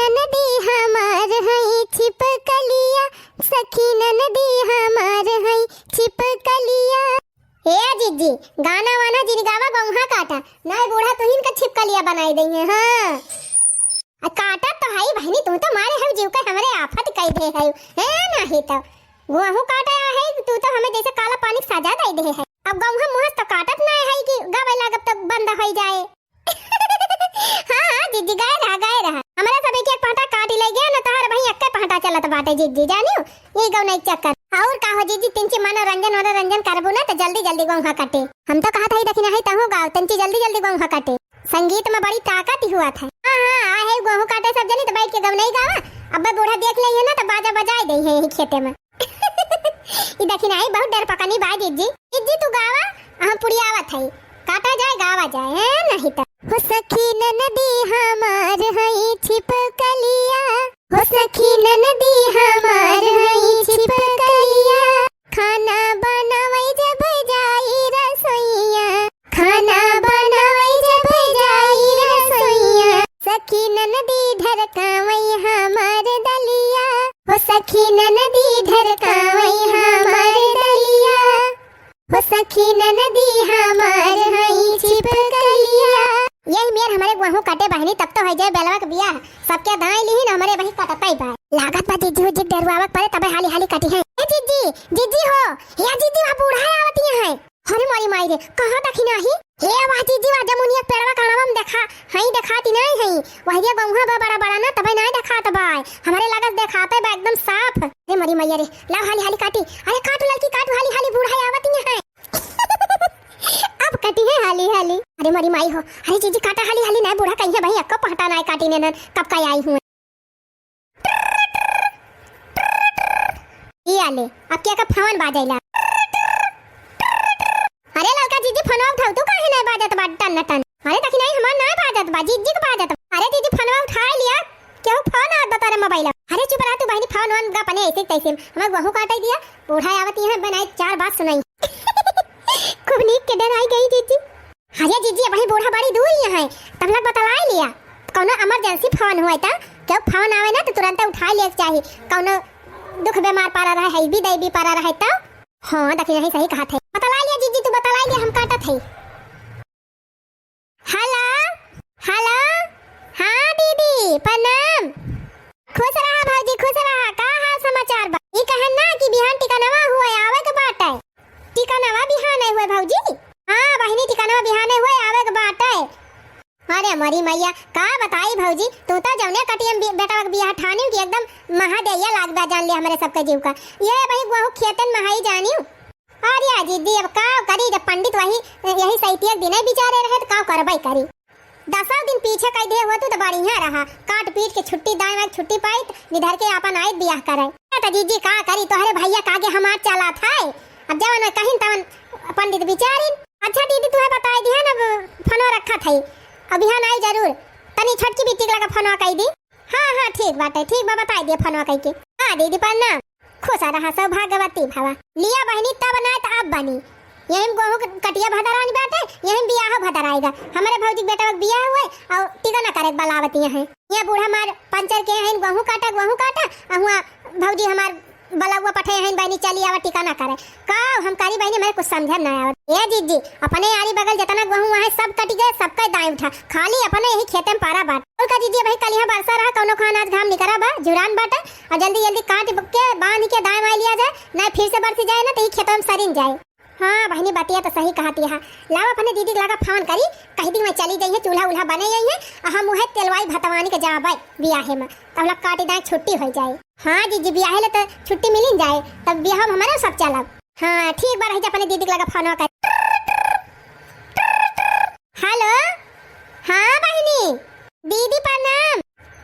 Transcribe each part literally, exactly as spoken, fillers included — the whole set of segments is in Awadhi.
ननदी हमार हई छिपकलिया, सखी ननदी हमार हई छिपकलिया। ए जिज्जी, गाना वाना जिन गावा, गोंहा काटा, नाहीं बूढ़ा तुहिन का छिपकलिया बनाई देइहैं। हाँ, आ काटत तो हई बहिनी, तू तो मारे हऊ जीव के हमरे आफत कई दे हऊ, है नाहीं तो। गोंहू काटा है, तू तो हमें जैसे काला पानी के सजा दे दे है। अब गोंहा मुहस तो काटत नाहीं है कि गावे लागब तो बंद होई जाए। हाँ, हाँ, जिज्जी, गाए रहा, गाए रहा। हमरा सब एक एक पहटा काटी ले गया ना, तोहर वहीं एक्के पहटा चलत बाटे, जिज्जी, जानियो, ये गौना एक चक्कर। और का हो, जिज्जी, तिनची मनोरंजन, मनोरंजन करबू ना, तो जल्दी, जल्दी गोंहा कटे। हम तो कहत हई, दखिनही तहूँ गाओ, तिनची जल्दी, जल्दी गोंहा कटे। संगीत में बड़ी ताकत ही हुआ था। हाँ, हाँ, आ है गोंहू काटे सब जनी, तो बैठ के गौनई गावा। अब बूढ़ा देख लेइहैं ना, तो बाजा बजाए देइहैं यही खेते में। ई दखिनही बहुत डर पकनी बा, जिज्जी। जिज्जी, तू गावा, हम पुड़ियावत हई। काटा जाए, गावा जाए, हैं, नहीं तो। हो सखी ननदी हमार हई छिपकलिया, हो सखी ननदी हमार हई छिपकलिया, खाना बनावै जब जाई रसोइया, खाना बनावै जब जाई रसोइया, सखी ननदी ढरकावै हमार दलिया, हो सखी ननदी ढरकावै हमार दलिया, हो सखी ननदी हमार हई छिपकलिया। यही मेर हमरे गोंहू कटे बहिनी, तब तो होइ जाए बेलवा के बियाह, सबके दाई लिहिन, हमरे वही कटतई बा। लागत बा जिज्जी उज्जी डेरुआवक परे, तबे हाली हाली कटिहैं। ए जिज्जी, जिज्जी हो, ए जिज्जी, वहाँ बूढ़ा आवत ही है। अरे मोरी माई रे, कहाँ दखिनही? हे वाह जिज्जी, वाह जमुनिया पेड़वा कानवा में देखा, हई देखाती नाहीं हई। वहिया गोंहा बा बड़ा बड़ा ना, तबे नाहीं देखात बा। हमरे लगस देखाते बा एकदम साफ। अरे मोरी मैया रे, लाव हाली हाली काटी। अरे काटू ललकी काटू, हाली हाली बूढ़ा आवत ही है। अब कटिहैं हाली हाली। अरे मोरी माई हो, अरे जिज्जी काटा हाली हाली, नाहीं बूढ़ा कहिहैं भाई, एक्को पहटा नाहीं काटी ने नन, कब का आई हूँ। ई आले, अब क्या का फोन बाजेला? अरे ललका जिज्जी, फोनवा उठाऊ, तू काहे नाहीं बाजत बा टन टन? अरे दखिनही हमार नाहीं बाजत बा, जिज्जी के बाजत बा। अरे जिज्जी, फोनवा उठाए लिया, केहू फोन आवत बा तोरे मोबाइल। अरे चुप रहा तू बहिनी, फोन वोन का अपने ऐसे तैसे, हमार गोंहू काटे दिया, बूढ़ा आवत ही है, बनाए चार बात सुनाई। खूब नीक के डराई गई जिज्जी। अरे जिज्जी, अबहीं बूढ़ा बड़ी दूर ही है, तब लग बतलाई लिया। कौनो emergency फोन हुआ त, केहू फोन आवे ना तो तुरंत उठाए लिया चाही। कौनो दुख बीमार परा रहे, हैबी दैबी परा रहे तो। हाँ, दखिनही सही कहत है। बतलाई लिया जिज्जी, तू बतलाई लिया, हम काटत है। हेलो, हेलो, हाँ दीदी, प्रणाम। खुश रहा भौजी, खुश रहा। का हाल समाचार बा? ई कहन ना कि बिहान टिकनवा हुए आवे के बाटे। टिकनवा बिहाने हुए भौजी? हाँ बहिनी, टिकनवा बिहाने हुए आवे के बाटे। अरे मोरी मैया, का बताई भौजी, तू तो जौने कटियम बि-, बेटवा के बियाह ठानिउ कि एकदम महादेया लाग बा, जान ले हमरे सबके जीव का। ये भाई गोहू खेतन महाई जानिउ। अरे जिज्जी, अब का करी, जब पंडित वही, यही सैतिया के दिने बिचारे रहे, तो का करबै करी। दसौ दिन पीछे कई दे होतू तो बढ़िया रहा, काट पीट के छुट्टी दाएं वाएं छुट्टी पाइत, निधर के आपन आइत बियाह करे। ए तो जिज्जी का करी, तोहरे भैया का आगे हमार चालात है। अब जवन कहिन तवन पंडित बिचारिन। अच्छा दीदी, तुहे बताई दिहन, अब फोनवा रखत है, अब बिहान आई जरूर। तनी छोटकी बिट्टी के लगा फोनवा कई दी। हाँ, हाँ, ठीक बाटे, ठीक बा, बताई दिया फोनवा कई के। हाँ दीदी, प्रणाम। खुश रहा, सौभाग्यवती भवा। लिया बहिनी, तब नाय त अब बनी। यही में गोहूँ क-, कटिया भदरानी बाटे, यही में बियाह भदराएगा। हमरे भौजी के बेटा के बियाह हुए और टिकना करे के बलावती हैं। ये बूढ़ा मार पंचर के हैं, गोहूँ काटा, गोहूँ काटा, और हुआ भौजी हमार बलौआ पठे हैं, बहिनी चली आवा टिकना करे। का हम करी बहिनी, हमरे कुछ समझे में ना आवत। ए जिज्जी, अपने आरी बगल जितना गोहूँ है सब कट गए, सबका दाएं उठा, खाली अपने यही खेते में पारा बाट। और का जिज्जी, भाई कल यहाँ बरसा रहा, कौनो खान आज घाम निकरा बा, जुरान बाटे, और जल्दी जल्दी काट के बांध के दाएं वाएं लिया जाए, ना फिर से बरसी जाए ना तो ये खेतों में सरिन जाए। हाँ बहिनी, बतिया तो सही कहती है। लावा अपने दीदी के लगा फोन करी, कह दी मैं चली जाइए, चूल्हा उल्हा बने जाइए, और हम उहे तेलवाई भतवानी के जाबे बियाहे में, तब लग काटी दाएं छुट्टी हो जाए। हाँ जिज्जी, बियाहे ले तो छुट्टी मिलिन जाए, तब बियाह में हमारे सब चलब। हाँ ठीक बा, रही जा अपने दीदी के लगा फोन कर। हेलो, हाँ बहिनी, दीदी प्रणाम।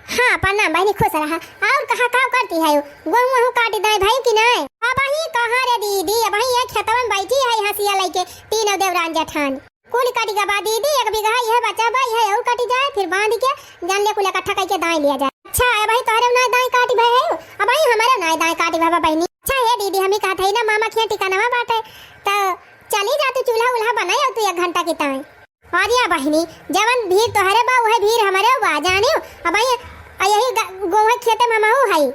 हाँ प्रणाम बहिनी, खुश रहा। और कहा का करती है, गोहूँ वहूँ काटी दाएं भाई कि नहीं? अब ही कहाँ रे दीदी, अब ही ये खेतवन बैठी है हंसिया लेके, तीनों देवरान जेठान। कुल कटि गवा दीदी, एक बीघा यह बचा बा, यह और कटि जाए, फिर बांध के जान ले कुल इकट्ठा करके दाएं लिया जाए। अच्छा, ए भाई तोहरे नाय दाएं काटी भए है, अब भाई हमारे नाय दाएं काटी भए बा बहिनी। अच्छा हे दीदी, हम ही कहत है ना मामा खिया टिकानवा बाटे, त चली जा तू चूल्हा उल्हा बनाए और तू एक घंटा की ताएं। और या बहिनी, जवन भीड़ तोहरे बा उहे भीड़ हमरे बा, जानियो। अब भाई यही ग-, गोहूँ खेते में हमहू हई।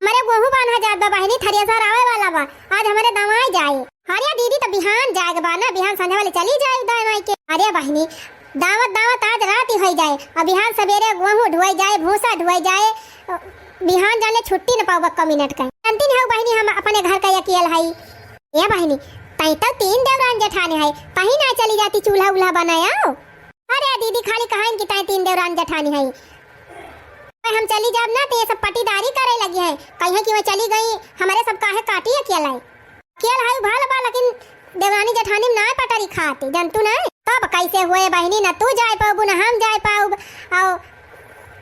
हमरे गोहूँ बान्हा जात बा बहिनी, थ्रेसर आवे वाला बा, आज हमरे दवाई जाए। अरे दीदी, त बिहान जाए के बा ना, बिहान संझा वाले चली जाए दाए माई के। अरे बहिनी, दावत दावत आज रात ही होई जाए, अब बिहान सबेरे गोहूँ ढुआई जाए, भूसा ढुआई जाए, बिहान जाने छुट्टी न पाउब एक्को मिनट का। जानती नहीं हो बहिनी, हम अपने घर का अकेल हई। ए बहिनी, तई तो तीन देवरान जेठानी है, कहीं ना चली जाती चूल्हा उल्हा बनाए आओ। अरे दीदी, खाली कहाइन कि तई तीन देवरान जेठानी है। हम चली जाब ना तो ये सब पटीदारी करे लगी है, कहिए कि वो चली गई, हमरे सब काहे काटी अकेला है। अकेल है भल बा, लेकिन देवरानी जेठानी में ना पटरी खाती, जनतू नहीं। तब कैसे हुए बहिनी, ना तू जाए पाउबू ना हम जाए पाउब। और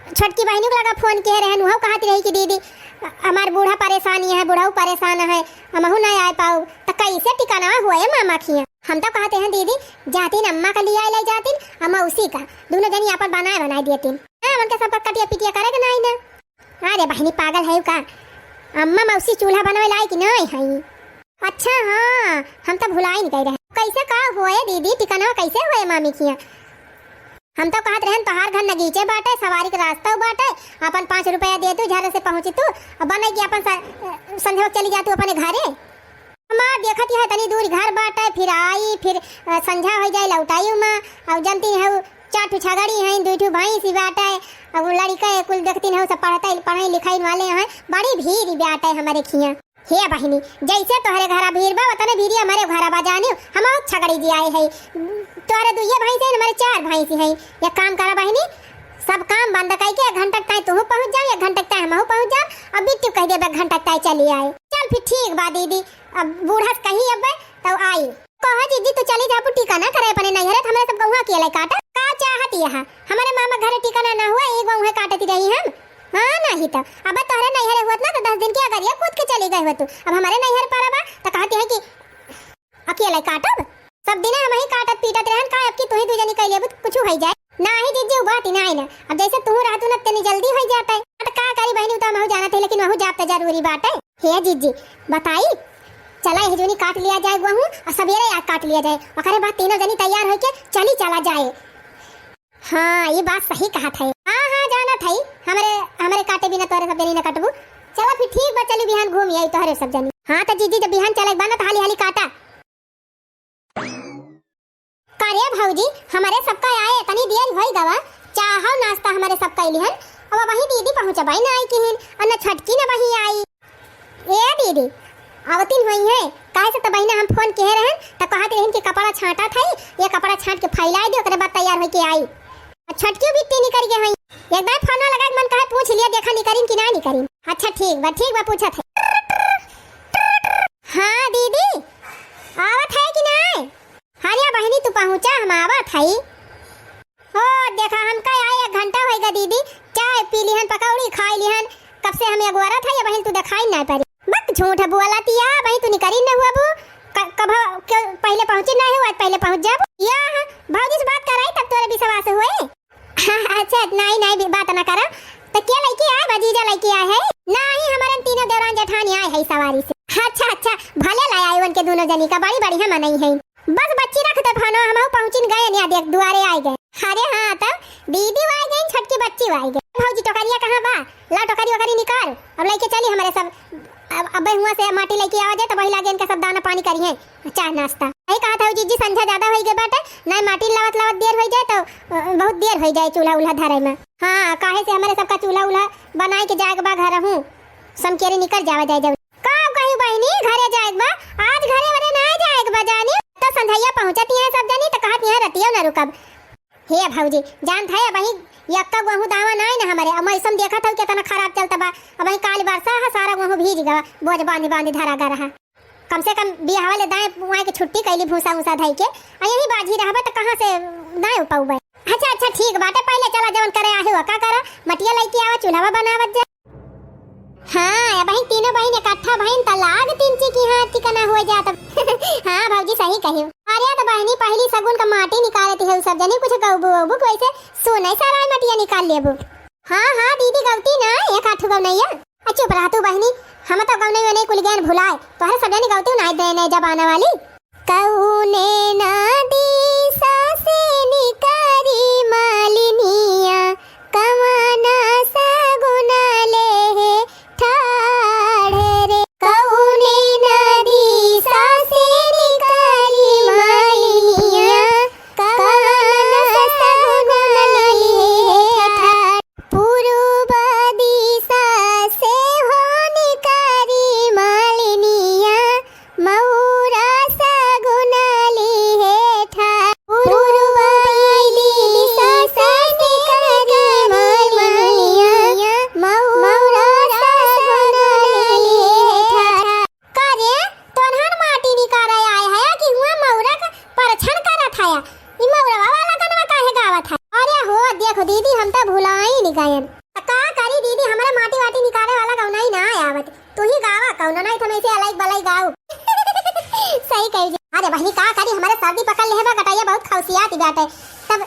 छोटकी बहिनी के लगा फोन किए रहन, उहउ कहत रही कि दीदी, हमार बूढ़ा परेशानी है, बूढ़ऊ परेशान है, हमहू ना आए पाउब। त कैसे टिकाना हुए मामा खिया? हम तो कहते हैं दीदी, जातिन अम्मा का लिया ले जातिन, अम्मा उसी का, दोनों जनी आपन बनाए बनाए दियतिन। हाँ, उनके सबका कटिया पिटिया करे के नाई ना। अरे बहिनी, पागल है का? अम्मा मौसी चूल्हा बनवे लाई कि नाई है? अच्छा हाँ, हम तो भुलाई नहीं गए रहे। कैसे का हुए दीदी, टिकाना कैसे हुए मामी खिया? हम तो कहत रहन तोहार घर नगीचे बाटे, सवारी के रास्ता बाटे, अपन पाँच रुपया दे तू, झर से पहुँची तू, अब बने कि अपन स-, संझा चली जा तू अपने घरे। हमार देखत यह तनी दूर घर बाटे, फिर आई, फिर, अ, संझा हो जाए, लौटाई उमा। और जनती है, चार ठो छगड़ी हैं, दो ठो भैंस ही बाटे। अब लड़का है, कुल देखती है, सब पढ़ते, पढ़ाई लिखाई वाले हैं, बड़ी भीड़ ही बाटे हमारे खिया। हे बहिनी, जैसे तोहरे घरा भीड़ बा, उतने भीड़ हमारे घरा बा, जानियो, हम और छगड़ी जी आए हैं, तोहरे दुइये भैंस हैं, हमारे चार भैंस हैं। एक काम करा बहिनी, सब काम बंद करके एक घंटा तक तू पहुँच जाओ, एक घंटा तक हमहू पहुँच जाओ, अब बिट्टू कह दे एक घंटा तक चली आए। चल फिर ठीक बा दीदी, अब बूढ़ा से कही अब तो आई। कहो जीजी, तू चली जाबू टिकाना करे अपने नैहरे, त हमरे सब गौवा के ले काटा। का चाहत यह? हमारे मामा घरे टिकाना ना हुआ, एक गौवा काटती रही हम। हाँ, नहीं तो अब तोहरे नैहरे हुआ ना तो दस दिन के अगर ये कूद के चली गए हो तू। अब हमारे नैहर पर बा तो कहती है कि अकेले काटब। सब दिन हम ही काटत पीटत रहन, का अब की तू ही दू जनी कह लेबू तो कुछ हो जाए। नाही जीजी, उ बात ही नाही ना। अब जैसे तू रहतू ना, तनी जल्दी हो जाता है। तो का करी बहनी, उ तो हमहू जानत है, लेकिन वहू जाब तो जरूरी बात है। हे जीजी, बताई, चला यह जोनी काट लिया जाए गहूँ और सवेरे यार काट लिया जाए, ओकरे बाद तीनों जनी तैयार होके चली चला जाए। हाँ, ये बात सही कहत है। हाँ, हाँ, जानत है, हमरे, हमरे काटे बिना तोरे सब जनी न कटबू। चला फिर ठीक बा, चली बिहान घूम आई तोहरे सब जनी। हाँ, तो जीजी, जब बिहान चले बा ना, तो हाली हाली काटा। का रे भौजी, हमरे सबका आए इतनी देर होई गवा, चाह नाश्ता हमरे सब कैली हन, अब वही दीदी पहुँचबाई ना आई किहिन, और न छोटकी न वही आई। ए दीदी, आवतिन होई है, काहे से तो बहिना हम फोन किहे रहन, त कहत रहन कि कपड़ा छांटा था, ये कपड़ा छांट के फैला दे, ओकरे बाद तैयार होके आई। आ छोटकियो बिट्टी निकल गए हैं, एक बार फोन लगा के मन कहे पूछ लिया, देखा निकरिन कि ना निकरिन। अच्छा ठीक बा, ठीक बा, पूछत है। हाँ दीदी, आवत है कि ना? हाँ रे बहिनी, तू पहुँचा, हम आवत हई। ओ, देखा, हमका आए एक घंटा होइगा दीदी, चाय पी लिहन, पकौड़ी खाई लिहन, कब से हम एगोरत हई, बहिन तू देखाई ना पड़ी। बक, झूठ बोलत या, बहिन तू निकरी न हुआ बू, क-, कब के पहले पहुँची ना हो, आज पहले पहुँच जाबू। या, भौजी से बात कराई तब तोरे विश्वास होए। अच्छा, नाई, नाई, बी-, बात ना करा। तो के लइके आए बा? जीजा लइके आए है? नाही, हमारे तीनों देवरान जेठानी आए है सवारी से। अच्छा, अच्छा, भले लाए आए उनके दोनों जनी का, बड़ी बढ़िया मनई है। बस बच्ची रख दे भानो, हमहू पहुँचिन गए, यहाँ देख दुआरे आए गए। अरे हाँ, तब दीदी आए गई, छोटकी बच्ची आए गई। भौजी टोकरिया कहाँ बा? ला टोकरी वोकरी निकाल, अब लइके चली हमारे सब। अब, अबे हुआ से माटी लइके आवा जाए, तब वही लागे इनका सब दाना पानी करिहे, चाह नाश्ता। यही कहा था जीजी, संझा ज्यादा होई गए बाटे, ना माटी लावत लावत देर होई जाए तो, अ, बहुत देर होई जाए चूल्हा उल्हा धरे में। हाँ, काहे से हमारे सबका चूल्हा उल्हा बनाए के जाए के बा घर हूँ, समकेरी निकल जावा जाए जब। का कही बहिनी, घरे जाए के बा, आज घरे वरे ना जाए के बा जानी, तो संझैया पहुँचत यहाँ सब जनी तो कहत यहाँ रतिया ना रुकब। हे भौजी, जानत है, अबही यक्का गोहूँ दावा नाई ना हमरे, अब मौसम देखत हऊ केतना खराब चलत बा, अबही काल बरसा है, सारा गोहूँ भीज गवा, बोझ बांधी बांधी धरा गा रहा। कम से कम बियाहवा ले दाएं उआएं के छुट्टी कैली भूसा ऊसा धई के, आ यही बाझी रहबे त कहाँ से दाएं उपौबे। अच्छा, अच्छा, ठीक बाटे, पहले चला जवन करे आहे वो का करा, मटिया लइके आवा, चूल्हा बनावत जा। हाँ, अबही तीनों बहिन इकट्ठा भइन त लाग तिनची की हाँ ठिकाना हो जात। हाँ भौजी, सही कही। अरे त बहिनी, पहली सगुन का माटी निकालत है, सब जनी कुछ गौबू वौबू, वैसे सोने सारा मटिया निकाल लेबू। हाँ, हाँ दीदी, गौती ना, एक आठ गौ नैया। आ चुप रह तू बहिनी, हम तो गौ नहीं, नहीं कुल ज्ञान भुलाए, तोहरे सब जनी गौती ना दे, नए जमाना वाली। कौने ना दिशा से निकारी मालिनिया, कवना सा हो दीदी, हम तो भुलाई नहीं गयन। त का करी दीदी, हमरे माटी वाटी निकाले वाला गवनई ना आवत। तू ही गावा कौनो, नहीं तो हम ऐसे अलग बलई गाऊ। सही कही जी। अरे बहिनी, का करी, हमरे सर्दी पकड़ लेहे बा, गटैया बहुत खौसियात बाटे। तब,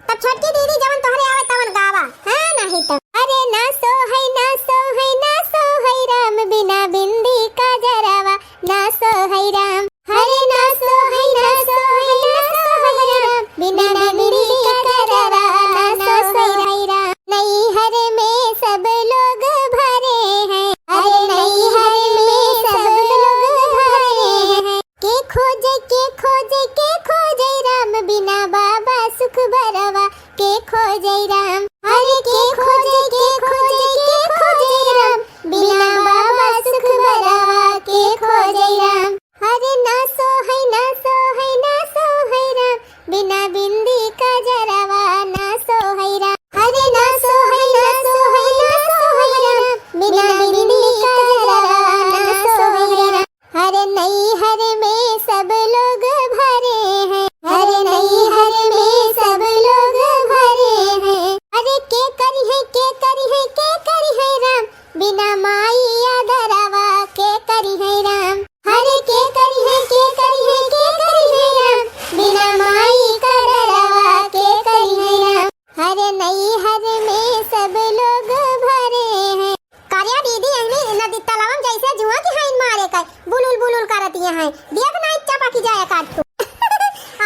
तब छोटकी दीदी जवन तोहरे आवे तवन गावा, हाँ, नहीं तो। अरे ना सो है, ना सो है, ना सो है राम, बिना बिंदी का जरावा, ना सो है राम। अरे ना सो है, ना सो है, ना सो है राम, बिना बिंदी का जरावा, ना सो है राम। नैहर में सब लोग भरे हैं, अरे नैहर में सब लोग भरे हैं। के खोजे, के खोजे, के खोजे राम, बिना बाबा सुख बरवा, के खोजे राम। अरे के खोजे, के खोजे, के खोजे राम, बिना बाबा सुख बरवा, के खोजे राम। अरे ना सो है, ना सो है, ना सो है राम, बिना बिंदी का जरावा, ना सो है राम। अरे ना सो है, ना सो है, ना सो है राम, बिना बिंदी का जरावा, ना सो है राम। अरे नैहर में सब लोग भरे हैं, अरे नैहर में सब लोग भरे हैं। अरे के करी है, के करी है, के करी है राम, बिना माई आदरवा, के करी है राम। अरे के करी है, के करी है, के करी है राम, बिना माई का डरवा, के करी है राम। अरे नैहर में सब लोग भरे हैं। कारिया दीदी, अहनी नदी तलावम जैसे जुआ की हाइन मारे कर, बुलुल बुलुल करतिया हैं। देख ना, इच्छा पाकी जाए काट तू।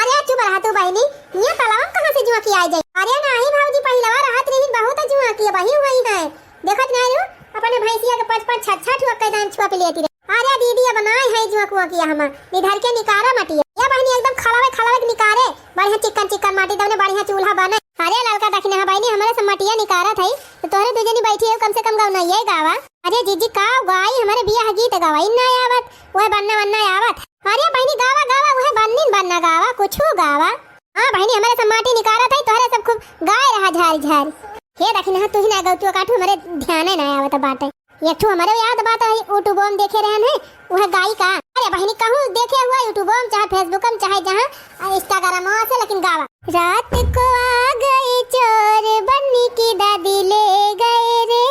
अरे चुप रहा तू बहिनी, ये तलावम कहाँ से जुआ की आ जाए? अरे नाही भौजी, पहिलवा रहत रही बहुत जुआ की, वही वही है। देखत नाही रू, अपने भैंसिया के पाँच पाँच छह छह ठुआ के दान छुआ पे लेती रहे। अरे दीदी, अब नाय है जुआ कुआ किया हमा, निधर के निकारा मटिया। या बहिनी एकदम खलावे खलावे के निकारे, बढ़िया चिक्कन चिक्कन माटी दवने बढ़िया चूल्हा बने। अरे ललका दखिना है बहिनी, हमरे से मटिया निकारत है, तो तोहरे दू जनी बैठी है, कम से कम गवनइये गावा। अरे जीजी का गाई, हमरे बियाह गीत गावा, इन ना आवत, वह बन्ना वन्ना आवत। अरे बहिनी गावा गावा, वह बन्निन बन्ना गावा, कुछ गावा। हाँ बहिनी, हमरे सब माटी निकारत है, तोहरे सब खूब गाए रहा झारी झारी। हे दखिना, तू ही ना गौतुआ काटू, हमरे ध्याने ना आवत बाटे। एक ठो हमरे याद बात है, YouTube में देखे रहन है, वह गाई का। अरे बहिनी, कहूँ देखे हुआ YouTube में, चाहे Facebook में, चाहे जहाँ, आ, Instagram में से, लेकिन गावा। रात को आ गए चोर, बन्नी की दादी ले गए रे।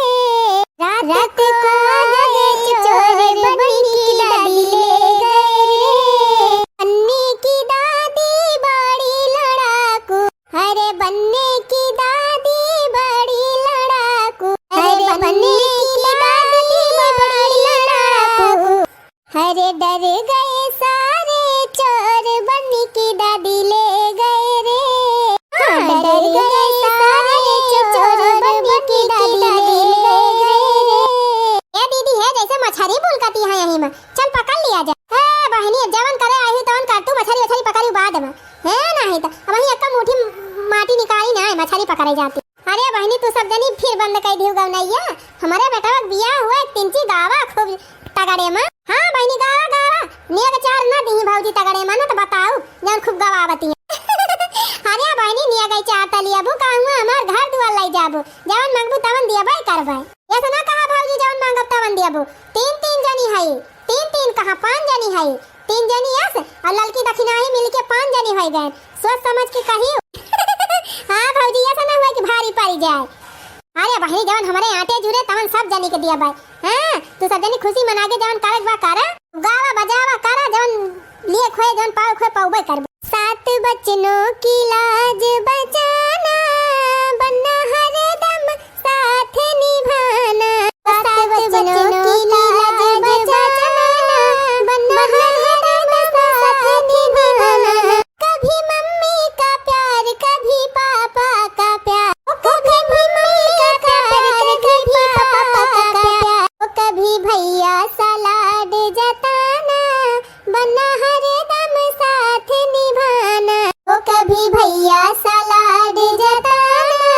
रात को आ गए चोर, बन्नी की दादी ले गए रे। बन्नी की दादी बड़ी लड़ाकू, अरे बन्नी की दादी बड़ी लड़ाकू, अरे बन्नी की दादी बड़ी लड़ाकू। अरे डर गए सारे चोर, बन्नी की दादी ले गए रे। हाँ, डर गए सारे चोर, बन्नी की दादी ले गए रे। ए दीदी, है जैसे मछरी बुलकती है यहीं में, चल पकड़ लिया जा। ए बहिनी, अब जवन करे आई तवन कर, तू मछरी उछरी पकड़ी बाद में। है नाही त अब वहीं एक्का मुट्ठी माटी निकाली ना, मछरी पकड़े जाती। अरे बहिनी, तू सब जनी फिर बंद कर दिहु गवनैया। हमरे बेटवा के बियाह हुआ, एक तिंची गावा खूब तगड़े में। हाँ बहिनी, गावा गावा, नियग चार ना दिही भौजी तगड़े में ना, तो बताऊ जौन खूब गवावती है। अरे बहिनी, नियग चार तली अबू कहूँ हमार घर दुआर ले जाबू, जवन मांगबू तवन दियबे करबे। ऐसे ना कहा भौजी, जवन मांगब तवन दियबू। तीन तीन जनी है, तीन तीन कहा पाँच जनी है, तीन जनी यस, और ललकी दखिनाही मिलके पाँच जनी होइ गए। सोच समझ के कहियो। हाँ भौजी, ऐसा ना हुआ कि भारी पड़ी जाए। अरे बहिनी, जवन हमरे आटे जुरे तवन सब जनी के दिया बाय। हाँ, तू सब जनी खुशी मना के जवन करे के बा करा, गावा बजावा करा, जवन लिए खोए जवन पावे खोए पौबे करबे। सात बचनों की लाज बचाना, बनना हरदम साथ निभाना। सात बचनों की लाज बचाना, बनना हरदम साथ निभाना। कभी मम्मी का प्यार, कभी पापा का प्यार, ओ कभी मम्मी का प्यार, कभी पापा का प्यार, ओ कभी भैया सा लाड जताना, बनना हरदम साथ निभाना। ओ कभी भैया सा लाड जताना,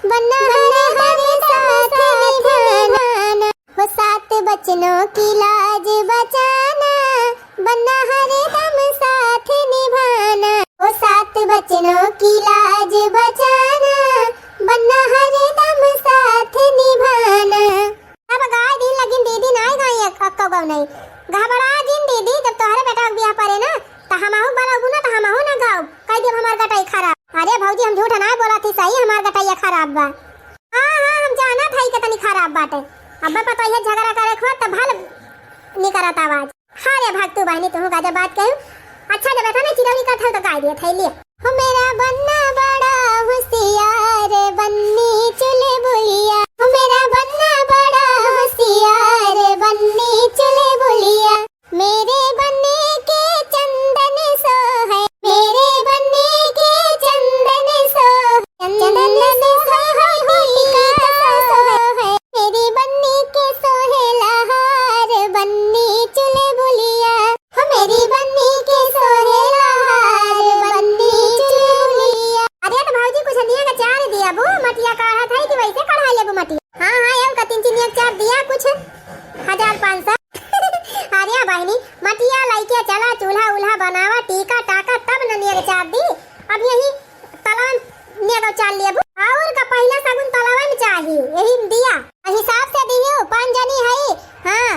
बनना हरदम साथ निभाना। हो सात बचनों की लाज बचाना, बनना हरदम साथ निभाना। हो सात बचनों की लाज बचाना, बनना हरदम साथ निभाना। अब गाय दिन लगिन दीदी नाय गाई एक, अक्को गवनई। घबरा जिन दीदी, जब तोहरे बेटा के बियाह परे ना, त हमहू बलगू ना, त हमहू ना गाओ, कह देब हमार गटई खराब। अरे भौजी, हम झूठ नाहीं बोलत ही, सही हमार गटइया खराब बा। हाँ, हाँ, हम जानत हई कि तनी खराब बाटे। अब्बे पतोहिया झगड़ा करे खोत त भल निकरत आवाज। हाँ रे भक्तू बहिनी, तुहूँ गजब बात कहू। अच्छा, जब एतना चिरौरी करत हऊ त गाय दिए थैलिया। हो मेरा बन्ना बड़ा होशियार, बन्नी चुलबुलिया। हो मेरा बन्ना बड़ा होशियार, बन्नी चुलबुलिया। मेरे बन्ने के चंदन सोहे, मेरे बन्ने के चंदन सोहे, चंदन सोहे, टीका सोहे। मेरे बन्ने के सोहेला हार, बन्नी चुलबुलिया। हो मेरी बन्नी के सोहेला हार, बन्नी चुलबुलिया। अरे त भौजी, कुछ नियग चार दिया बू, मटिया काढ़त है कि वैसे कढ़ाई लेबू मटिया? हाँ, हाँ, एउ का तीन, तीन नियग चार दिया, कुछ हजार पाँच सौ। अरे बहिनी, मटिया लइके चला, चूल्हा उल्हा बनावा, टीका टाका, तब न नियग चार दी। अब यही तलवन नियग चार लेबू। और का पहिला सगुन तलवन चाही, यही दिया। हिसाब से दियो, पाँच जनी है। हाँ,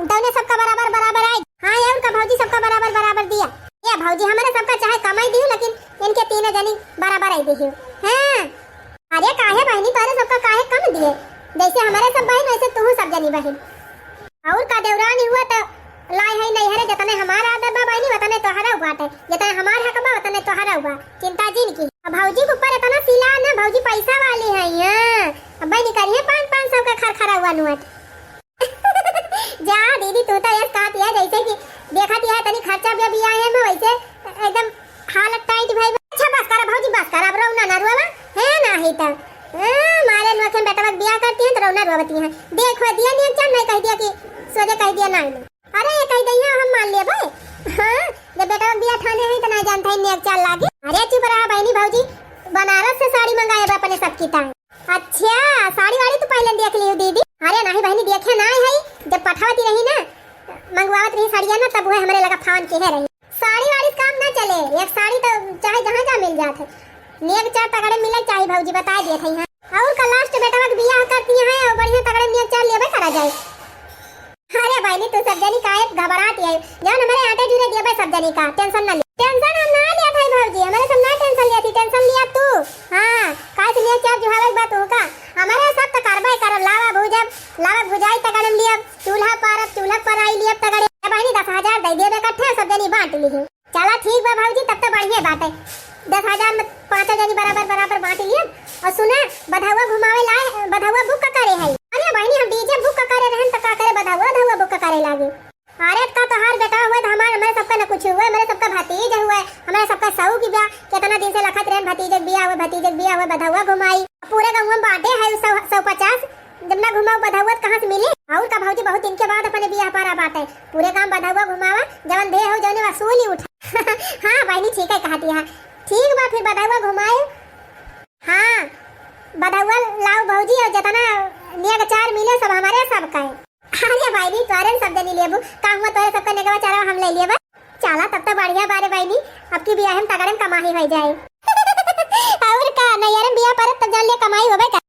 तौने सबका बराबर बराबर आई। हाँ, और का भौजी, सबका बराबर बराबर दिया। ये भौजी, हमारे सबका चाहे कमाई दियो, लेकिन इनके तीनों जनी बराबर आई दियो। हाँ। अरे काहे बहिनी, तोरे सबका काहे कम दिए? जैसे हमारे सब बहिन, वैसे तुहू सब जनी बहिन। और का देवरानी हुआ त लाई है नैहरे, जतने हमार आदर बा बहिनी, वतने तोहरा बाटे। जतने हमार हक बा, वतने तोहरा बा। चिंता जिन की। अब भौजी के ऊपर इतना सिला ना, भौजी पैसा वाली है। हाँ, अब बहिनी करिए पाँच, पाँच सौ का खरखरा हुआ नोट। जा दीदी, तू तो यस कहत है, जैसे कि देखत है तनी खर्चा भी अभी आए हैं, मैं वैसे एकदम हालत टाइट भई बा। अच्छा बस करा भौजी, बस करा, अब रौना ना रोवा, है ना ही त। हाँ, मारे नोखे बेटवा के बियाह करती हैं त रौना रोवती हैं। देखो दिया नियग चार, नहीं कह दिया कि सोझे कह दिया ना। अरे ये कह दिया हम मान लिए भाई। हाँ, जब बेटवा के बियाह ठाने हैं त ना जानता है नियग चार लागे। अरे चुप रहा बहिनी भौजी, बनारस से साड़ी मंगाए बा अपने सबकी ताई। अच्छा, साड़ी वाड़ी तू पहले देख लियो दीदी। अरे नहीं बहिनी, देखे ना है, जब पठावती रही ना, मंगवावत रही साड़िया ना, तब वह हमरे लगा फोन किहे रही। साड़ी वाड़ी से काम ना चले, एक साड़ी तो चाहे जहाँ जहाँ मिल जात है। नेग चार तगड़े मिले चाही भौजी, बता दिए थे यहाँ। और का लास्ट बेटवा के बियाह करती हैं और बढ़िया तगड़े नेग चार लेबे करा जाए। अरे बहिनी, तू सब जनी काहे घबरात है? जौन हमरे आटे जुरे दिए बे सब जनी का, टेंशन ना ले। टेंशन हम ना लिया था भौजी, हमरे सब ना टेंशन लिया थी, टेंशन लिया तू। हाँ, काहे से नेग चार जुहावे के बा तू का? हमरे सब त करबे करब, लावा भूजब, लावा भुजाई तगड़े लियब, चूल्हा पारब, चूल्हा पर आई लियब तगड़े। ए बहिनी, दस हजार दे दिए बे इकट्ठे, सब जनी बांट लिही। चला ठीक बा भौजी, तब तो बढ़िया बात है। दस हजार में पाँचों जनी बराबर बराबर बांट लियब। और सुना, बधौआ घुमावे लाए, बधौआ बुक का करे है? अरे बहिनी, हम डीजे बुक का करे रहन त का करे, बधौआ धौआ बुक का करे लागे। अरे का तोहार बेटा हुआ त हमार, हमरे सबका न कुछ हुआ, हमरे सबका भतीज हुआ, हमरे सबका सऊ की बा, कितना दिन से लखत रहन भतीजे के बियाह हुआ, भतीजे के बियाह हुआ, बधौआ घुमाई। पूरे गाँव में बांटे है सौ, सौ पचास। जब ना घुमाऊ बधौआ त कहाँ से मिले? और का भौजी, बहुत दिन के बाद अपने बियाह पारा बाटे। पूरे गाँव बधौआ घुमावा, जवन दे हो जौने वसूली उठा। हाँ बहिनी, ठीक है कहती है। ठीक बा, फिर बधौआ घुमाए। हाँ, बधौआ लाओ भौजी, और जितना नेग चार मिले सब हमारे सब का है। अरे बहिनी, तोरे सब जनी लेबू, का हुआ तोरे सबका नेगवा चारवा हम ले लेबा। चला तब तो बढ़िया बारे बहिनी, अब की बियाह में तगड़े में कमाई हो जाए। और का, नैहर में बियाह पर तब जान ले कमाई होबे का।